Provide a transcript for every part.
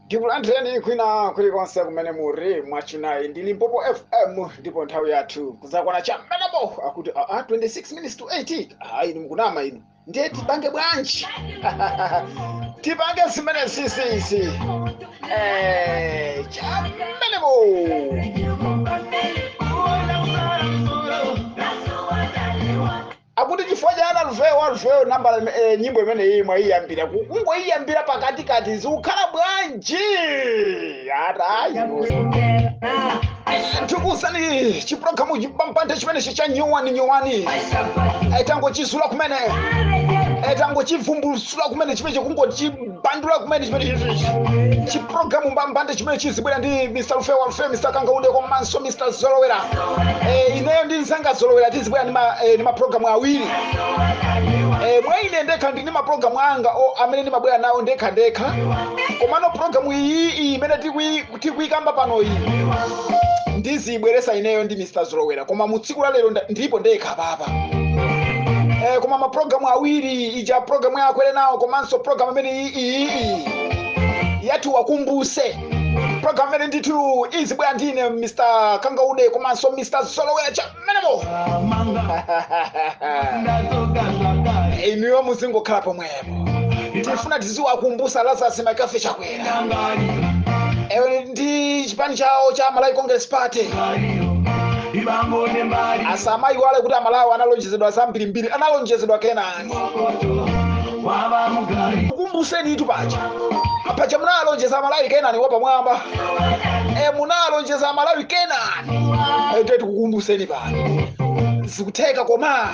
Ndikulandireni kwina kulikonse kumene muli mwachinayi ndi Limpopo FM, ndipo nthawi yathu kuzakwana cham'menemo akuti 26 minutes to 8. Inu mukunama inu, ndiye tipange bwanji? Tipange zimene sisisi cham'menemo. Akuti chifukwa cha ana Lufeyo namba nyimbo imene iyi mwayiyambira kungoyiyambira pakatikati zikukhala bwanji? Atayi, tikusani chipulogalamu chipampante chimenechi cha nyuwani nyuwani, tangochizula kumene, tangochivumbusula kumene, chimene kungochibandula kumene, chimene chipulogalamu mbambante chimene chizibwera ndi Mr. Lufeyo wa Lufeyo, Mr. Kangaude komanso Mr. Zolowera. Ineyo ndi nzanga Zolowera tizibwera ndi mapulogalamu awiri. Mwa ine ndekha ndi mapulogalamu anga amene ndimabwera nawo ndekha ndekha, komano pulogalamu iyi imene tikuyikamba pano iyi ndizibweresa ineyo ndi Mr. Zolowera, koma mu tsiku la lero ndipo ndekha papa. Koma mapulogalamu awiri ija, pulogalamu yakwere nawo komanso pulogalamu imene iyi yathu wakumbuse, pulogalamu imene ndithu izibwera ndine Mr. Kangaude komanso Mr. Zolowera cham'menemo. Inuyo muzingokhala pomwepo, tifuna tiziwakumbusa Lazarus Makafe Chakwera ndi chipani chawo cha Malawi Congress Party, asamayiwale kuti Amalawi analonjezedwa zambirimbiri, analonjezedwa Kenani. Kumbuseni itu paja paja munalonjeza Amalawi Kenani wapamwamba, munalonjeza Amalawi Kenani. Tikukumbuseni pano zikutheka, koma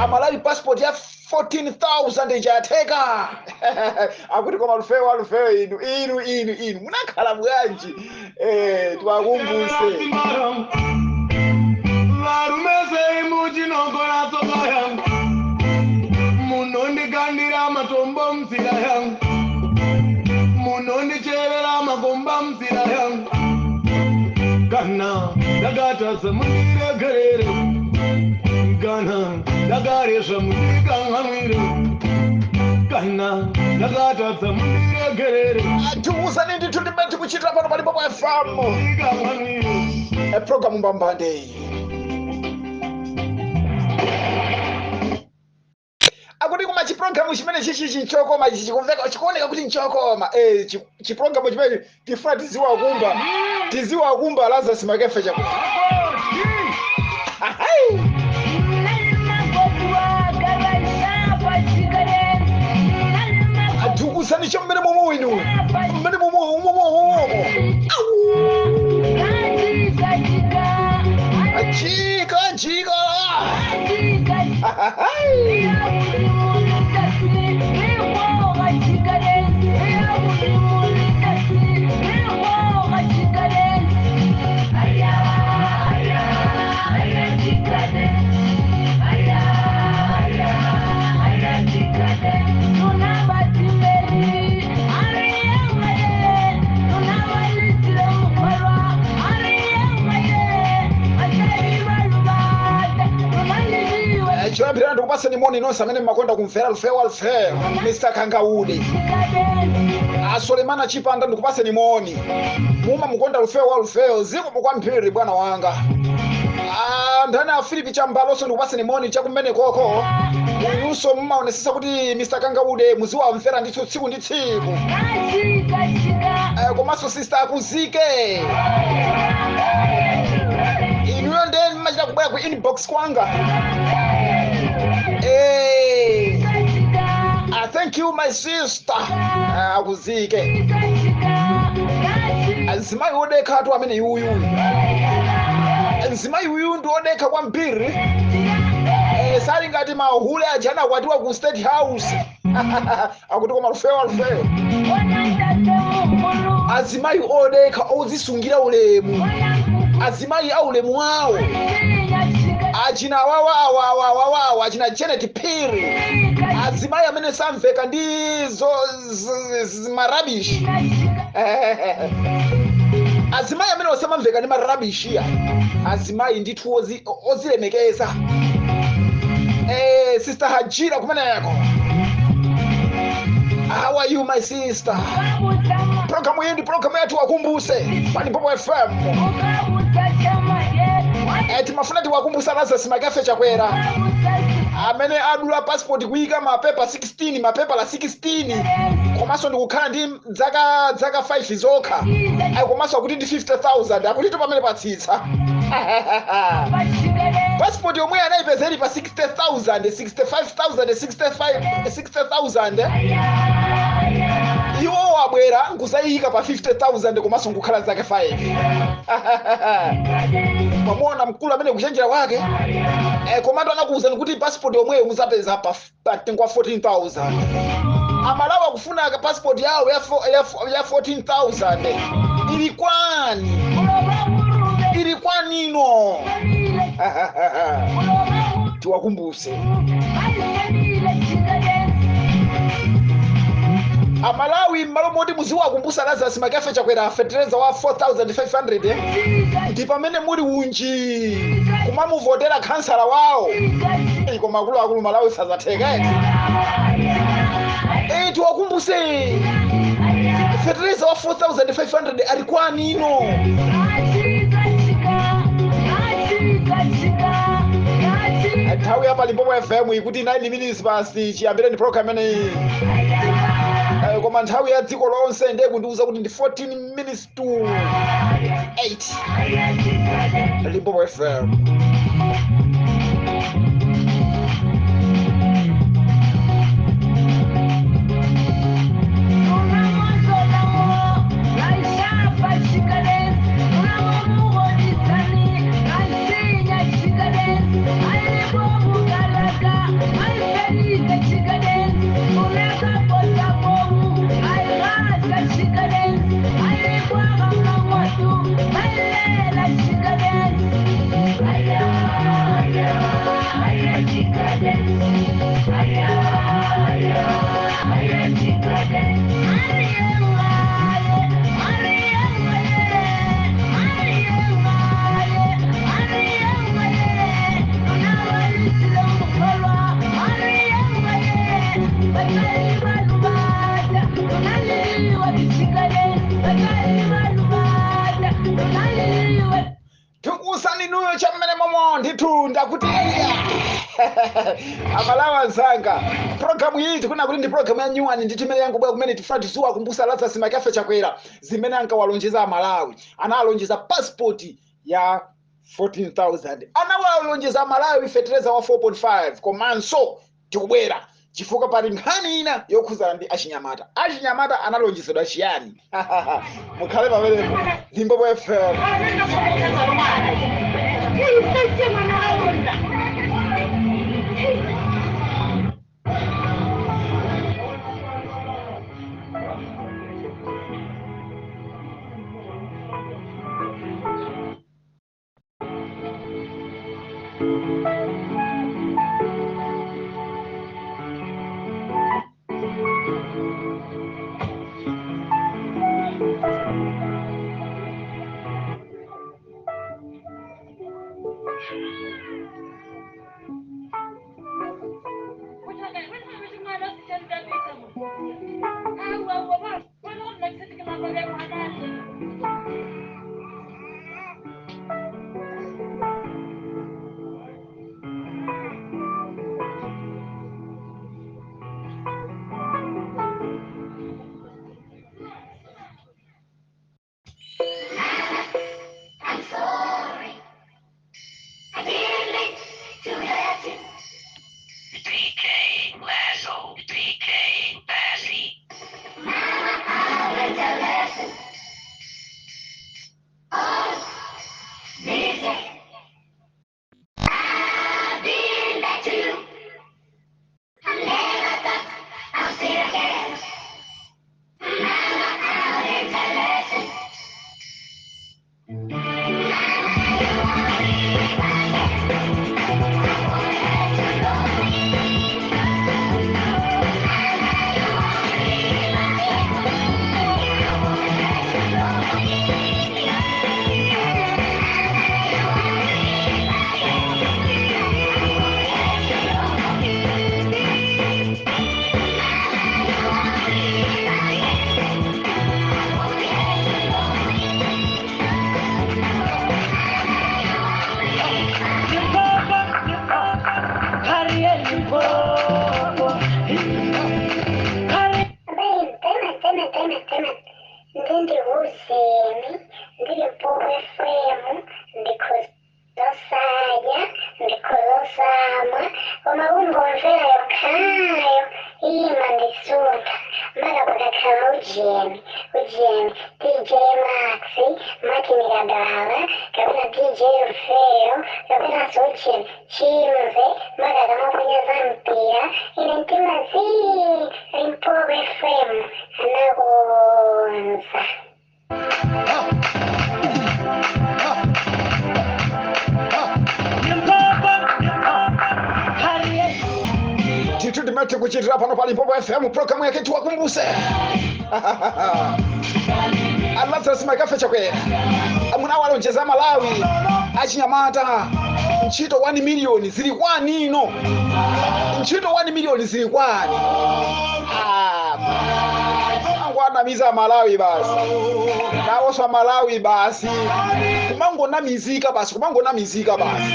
Amalawi passport ya 14,000 ichatheka. Akuti koma Lufeyo Lufeyo, inu inu inu inu munakhala bwanji? Tiwakumbuse. Varume sei muchinokora tsoka yangu, munondikandira matombo munzira yangu, munondicherera makomba munzira yangu. Kana ndakatadza mundiregerere, kana ndakaresva mundikanganwire, kana ndakatadza mundiregerere. Tiuzani ndithu ndimene tikuchitira pano pa Limpopo FM. Mundikanganwire. Programu mbambande. Akuti koma chipulogalamu chimene chichi nchokoma, ichi chikumveka, chikuoneka kuti nchokoma. Chipulogalamu chimene tifuna tiziwakumba, tiziwakumba Lazarus Makefe Chakwera. Atikusani cho mmene mumu inu mmene mumu mumu. Chika chika. Choyambirana ndikupaseni moni nonse amene mmakonda kumvera Lufeyo wa Lufeyo, Mr. Kangaude, Asolemana Chipanda, ndikupaseni moni. Muma mukonda Lufeyo wa Lufeyo, ziko kwambiri bwana wanga. Ndani a Philip Chambaloso ndikupaseni moni chakumene koko. Inunso mumaonesesa kuti Mr. Kangaude muziwamvera ndithu tsiku ndi tsiku. Komanso sister akuzike, inuyo ndiye mmachita kubwera ku inbox kwanga. Thank you my sister. Akuzike mzimayi wodekha atu amene yuyu, mzimayi uyu ndi wodekha kwambiri. Sali ngati mahule aja anakwatiwa ku State House. Akuti koma Lufeyo Lufeyo, azimayi odekha ozisungira ulemu, azimayi aulemu wawo, achina wawa awa awa awa awa, achina Janet Phiri, azimayi amene samveka ndi zo marabishi. Azimayi amene osamamveka ndi marabishi ya azimayi ndithu ozilemekeza. Sister Hajira kumeneko. How are you, my sister? Programu iyi ndi programu yathu Wakumbuse pa Limpopo FM. Timafuna tiwakumbuse Lazarus McCarthy Chakwera amene adula passport kuyika mapepa 16, mapepa la 16, komanso ndikukhala ndi zaka 5 zokha. Ayi, komanso akuti ndi 50,000, akutito pamene patsitsa passport yomwe anayipeza ili pa 60,000, 65,000, 65, 60,000. Iwo abwera nkuzayika pa 50,000, komanso nkukhala zaka 5. Pamona mkulu amene kuchenjera kwake, komatu anakuwuzani kuti passport yomweyo muzapeza pa mtengo wa 14,000. Amalawi akufuna ka passport yawo ya 14,000. Ili kwani? Ili kwanino? Tiwakumbuse Amalawi, m'malo moti muziwakumbusa Lazarus McCarthy Chakwera fetereza wa 4500, ndi pamene muli unji kumamuvotera khansala wawo. Koma akuluakulu, Malawi sazatheka eti. Tiwakumbuse fetereza wa 4500 ali kwanino? Nthawi ya Limpopo FM ikuti 9 minutes past chiyambireni program imeneyi. Koma nthawi ya dziko lonse ndiye kundiuza kuti ndi 14 minutes to 8. Limpopo FM. Tikuwuzani inuyo cham'mene momo ndithu, ndakuti Amalawi anzanga, programu iyi tikuna kuti ndi programu ya nyuwani ndithu imene yangobwera kumene. Tifuna tiziwakumbusa Lazarus McCarthy Chakwera zimene ankawalonjeza Amalawi. Analonjeza passport ya 14,000, anawalonjeza Amalawi fetereza wa 4.5. Komanso tikubwera chifukwa pali nkhani ina yokhuzana ndi achinyamata. Achinyamata analonjezedwa chiyani? Mukhale pamenepo, Limpopo FM. Pakakhala ujeni ujeni DJ Maxi Martin Kadala kapena DJ Rufeo kapenanso ujeni Chimze makakamaponya za mpira, ine mtima zii. Limpopo FM anakonza. Titu ndimati kuchitira pano pa Limpopo FM, programu yake Tiwakumbuse. Alazarus Makafe Chakwera amuna walonjeza Malawi achinyamata ntchito 1 miliyoni, zili kwani ino? Ntchito 1 miliyoni zili kwani? Angu anamiza Malawi basi, nawonso Malawi basi kumangonamizika basi, kumangonamizika basi.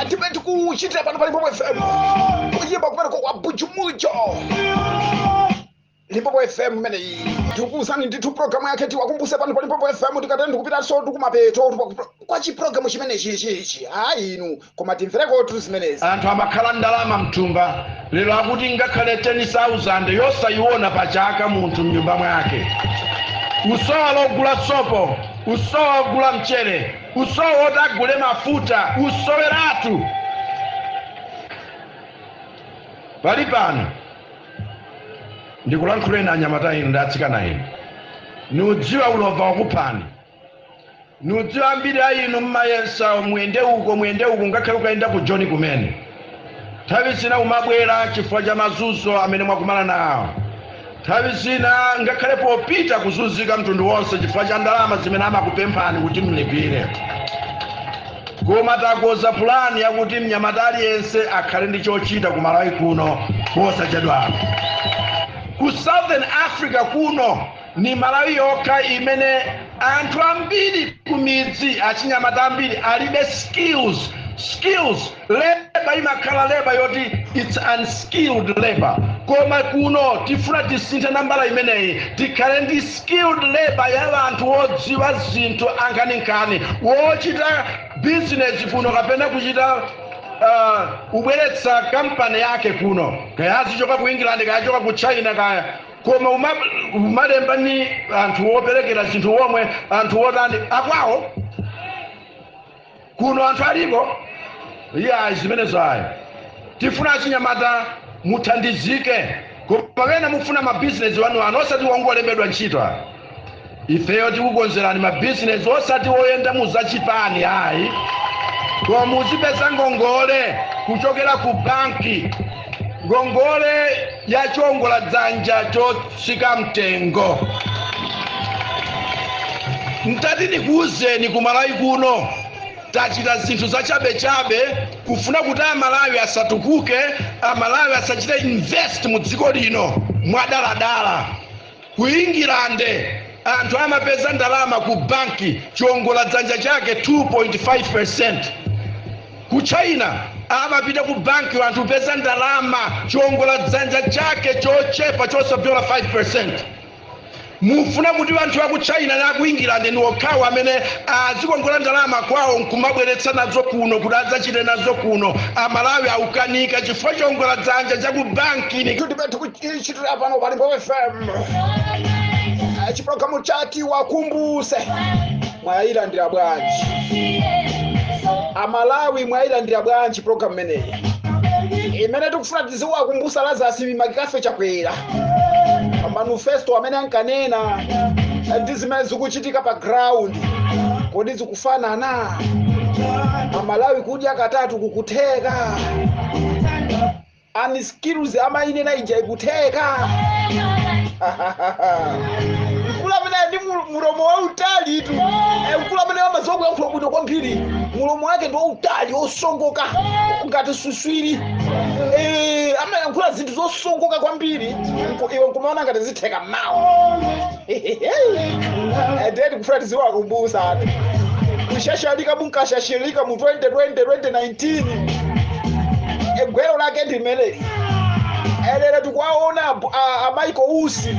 Atipeti kuchitira pano pa Limpopo FM, kuyimba kumeneko kwa Bujumujo. Limpopo FM imeneyi. Tikuwuzani ndithu programu yake Tiwakumbuse pano pa Limpopo FM. Tikateni ndikupitanso tikumapeto kwa chipulogalamu chimene chichichi. Hayi inu, koma timverekotu zimenezi. Anthu amakhala ndalama mthumba, lero akuti ngakhale 10,000 yosayiona pachaka munthu mnyumba mwake. Usowa logula sopo, usowa wogula mchere, usowa woti agule mafuta, usoweratu. Pali pano ndikulankhuleni anyamata inu ndi atsikana inu, nudziwa ulova wakuphani, nudziwa ambiri a inu mmayesa muyende uko, muyende uko, ngakhale ukayenda ku Joni kumene nthawi zina umabwera chifukwa cha mazunzo amene mwakumana nawo. Nthawi zina ngakhale popita kuzunzika mtundu wonse chifukwa cha ndalama zimene amakupemphani kuti mlipire. Koma takoza pulani yakuti mnyamata aliyense akhale ndi chochita ku Malawi kuno posachedwapa. Ku Southern Africa kuno ni Malawi yokha imene anthu ambiri kumidzi, achinyamata ambiri alibe skills. Skills labor imakhala labor yoti it's unskilled labor, koma kuno tifuna tisinthe nambala imeneyi, tikhale ndi skilled labor ya anthu wodziwa zinthu ankhaninkhani, wochita business kuno kapena kuchita ubweretsa kampani yake kuno, kaya azichoka ku England, kaya achoka ku China kaya, koma umalemba ni anthu woperekera zinthu womwe anthu wotani akwawo kuno anthu alipo. Iya, zimenezo ayi. Tifuna achinyamata muthandizike, koma pamene mufuna mabizinesi wanu anu, osati wongolembedwa ntchito ayi. Ifeyo tikukonzerani mabizinesi osati woyenda muzachipani ayi, koma muzipeza ngongole kuchokera ku banki, ngongole ya chongola dzanja chotsika mtengo. Mtati ndikuwuzeni, ku Malawi kuno tachita zinthu zachabechabe kufuna kuti Amalawi asatukuke, Amalawi asachite invest mu dziko lino mwadaladala. Ku Ingilande anthu amapeza ndalama ku banki chiongola dzanja chake 2.5. Ku China amapita ku banki anthu kupeza ndalama chiongola dzanja chake chochepa chosapyola 5. Mufuna kuti anthu aku China na aku England ni okhawo amene azikongola ndalama kwawo nkumabweretsa nazo kuno kuti adzachite nazo kuno? Amalawi aukanika chifukwa chiongola dzanja cha ku banki ni Tikuchitira pano pa Limpopo FM chipulogalamu chati Wakumbuse. Mwayilandira bwanji Amalawi? Mwayilandira bwanji programu imeneyi imene tikufuna tiziwakumbusa Lazarus Makafe Chakwera manifesto amene ankanena ndi zimene zikuchitika pa ground? Kodi zikufanana? Amalawi, kudya katatu kukutheka? Ani skills amayinena ija ikutheka? Mkulu amene ndi mulomo wautali tu. Mkulu amene amadziwa kuyankhula bwino kwambiri, mulomo wake ndi wautali osongoka ngati suswiri. Amayankhula zinthu zosongoka kwambiri. Iwe nkumaona ngati zitheka mmawa. Ndiye tikufuna tiziwakumbusa kushashalika munkashashilika mu 2020, 2019. Gwero lake ndimeneli. Elere tikuwaona a Michael Usi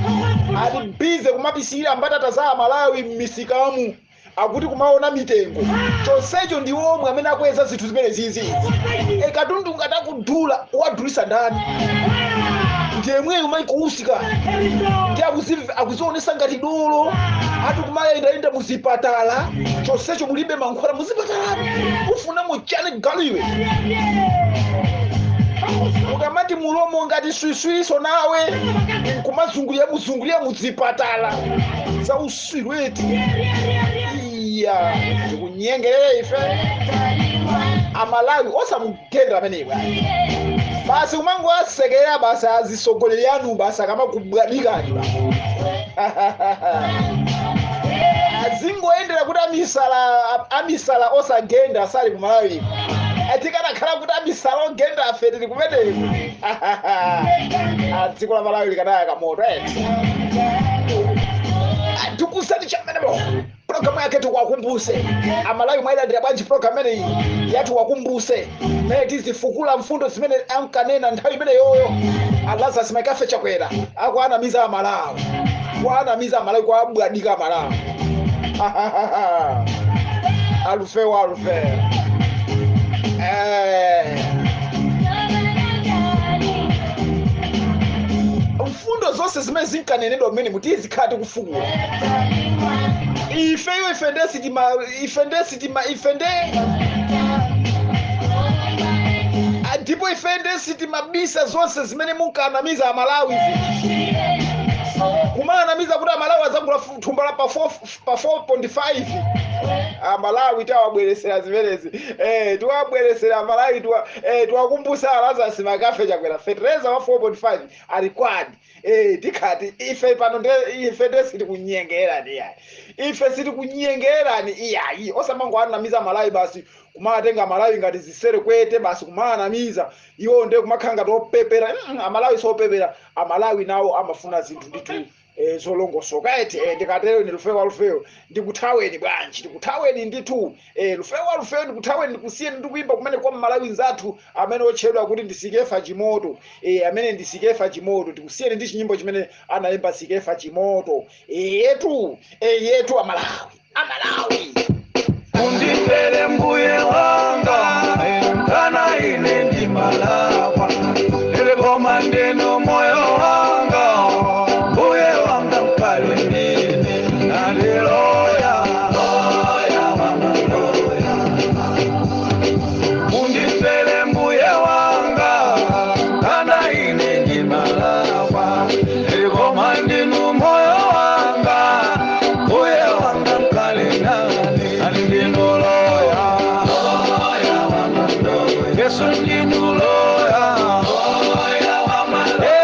ali busy kumapisira mbatata za Amalawi m'misikamu. Akuti kumaona mitengo. Chonsecho ndi omwe amene akweza zinthu zimene zizi. Katundu ngatakudula wadulisa ndani? Ndiye Michael Usi ka. Ndi akuzionesa ngati dolo. Ati kumayendayenda muzipatala. Chonsecho mulibe mankhwala muzipatala. Ufuna muchane galiwe. Ukamati mulomo ngati swiswiso nawe. Kumazungulira muzungulira muzipatala. Za usirweti. Iya, tikunyengerere ife. Amalawi osamugenda amenewa. Basi umango asekera basi azisogoleri anu basi akamakubwadikani ba. Azingoendera kuti amisala osagenda asali kumalawi. Atikanakhala kuti amisala ogenda afe tili kumeneko. Dziko la Malawi likanaya kamoto eti. Tikusani chamenepo. Programu yake tuwakumbuse. Amalawi mwayilandira bwanji programu imeneyi yathu wakumbuse. Mene tizifukula mfundo zimene ankanena nthawi imene yoyo. Lazarus McCarthy Chakwera akuanamiza Amalawi. Kuanamiza Amalawi kuabwadika Amalawi. Alufewa alufewa. Mfundo zonse zimene zinkanenedwa mmene mutizikhala tikufukula. Ifeyo ifende sitima ifende sitima ifende ndipo ifende sitimabisa zonse zimene munkanamiza Amalawi izi. Kumanamiza kuti Amalawi azagula thumba la pa 4.5. Amalawi tawabweresera zimenezi. Tiwabweresera Amalawi tiwakumbusa Lazarus McCarthy Chakwera fertilizer wa 4.5 ali kwadi. Tikati ife pano ife sitikunyengerani iyayi. Ife sitikunyengerani iyayi. Osamangoanamiza Amalawi basi kumatenga Amalawi ngati zisere kwete basi kumaanamiza. Iwo ndiye kumakhala ngati opepera. Amalawi sopepera. Amalawi nawo amafuna zinthu ndithu zolongosoka eti. Ndikatero ni Lufeyo wa Lufeyo ndikuthaweni bwanji, ndikuthaweni ndithu. Lufeyo wa Lufeyo ndikuthaweni, ndikusiyeni ndikuimba kumene kwa Mmalawi nzathu amene otchedwa kuti ndisikefa Chimoto. Amene ndisikefa Chimoto, ndikusiyeni ndi chinyimbo chimene anayimba Sikefa Chimoto. Yetu yetu Amalawi, Amalawi. Undipere mbuye wanga kana ine ndimalakwa ndilekoma ndino moyo wanga mbuye wanga mkale ndine naliloya loya mama loya. Undipere mbuye wanga kana ine ndimalakwa ndilekoma ndino moyo wanga mbuye wanga mkale nane ndino loya loya mama loya. Yesu ndino loya loya mama loya.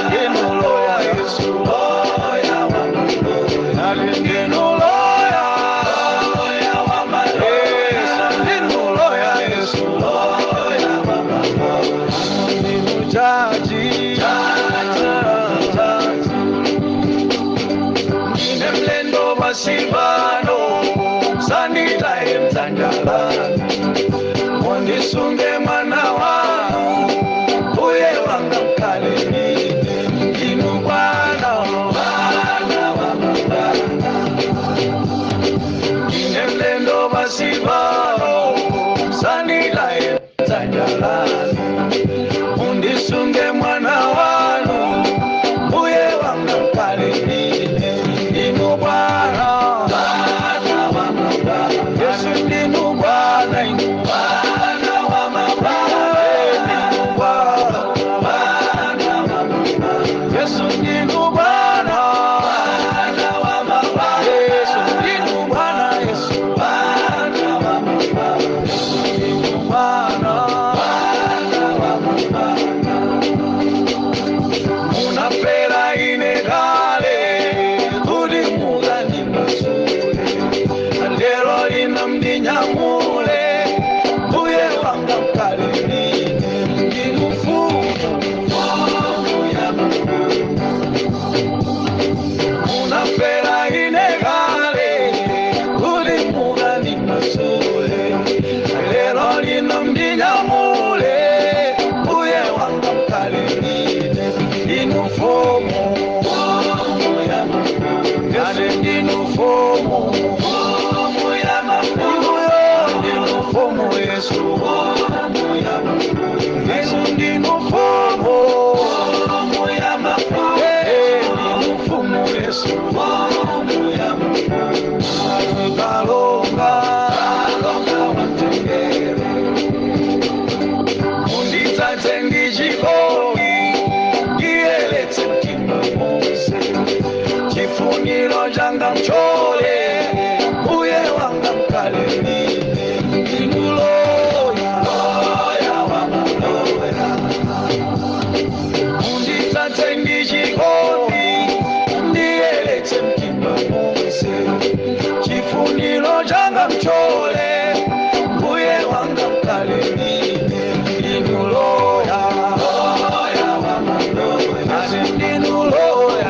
Ndino loya Yesu loya mama loya. Ndino loya loya mama loya. Yesu ndino loya Yesu loya mama loya. Ndino jaji jaji ndine mlendo masivano sanditaye mzanjalani mondisunge mwana wanu uye wanga mkale mine ndinu bwana bwana wamabwana ndine mlendo masivano sanditaye mzanjalani mundisunge mwana wanu uye wanga mkale mine ndinu bwana bwana wamabwana Yesu ndinu bwana inu bwana wamabwana ndinu bwana bwana wamabwana Yesu ndinu bwana bwana wamabwana Yesu ndinu bwana Yesu bwana wamabwana Yesu ndinu bwana bwana wamabwana munapera ine kale kuti mukandipasule lero lino mdinyamule mbuye wanga mkale mine ndinu mfumu ya mafumu munapera ine kale kuti mukandipasule lero lino mdinyamule mbuye wanga mkale mine ndinu mfumu ya mafumu Yesu ndinu mfumu Yesu, Yesu ndinu mfumu, ndinu mfumu Yesu, kalonga wamtendere, unditsatse ndichikondi, ndiyeletse mtima wonse, chifuniro changa mchole, uye wanga mkalelile, ndinuloya wamaloya, unditsatse ndichikondi, ndiyeletse mtima wonse, chifuniro changa mchole, uye wanga mkalelile, ndinuloya wamaloya, ndinuloya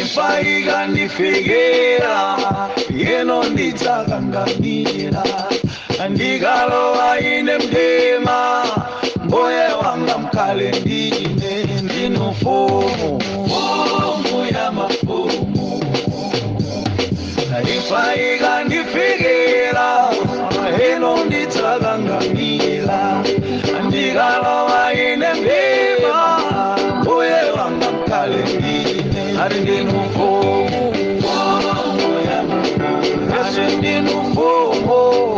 Ifaika yeno ndidzakangamira, ndikalowa ine mdima, mbuye wanga mkhale ndine, ndinu mfumu, mfumu ya mafumu. Ifaika ndifikira, eno ndidzakangamira, ndikalowa ine mdima, mbuye wanga mkhale ndine, ati ndinu mfumu, mfumu ya mafumu, ati ndinu mfumu.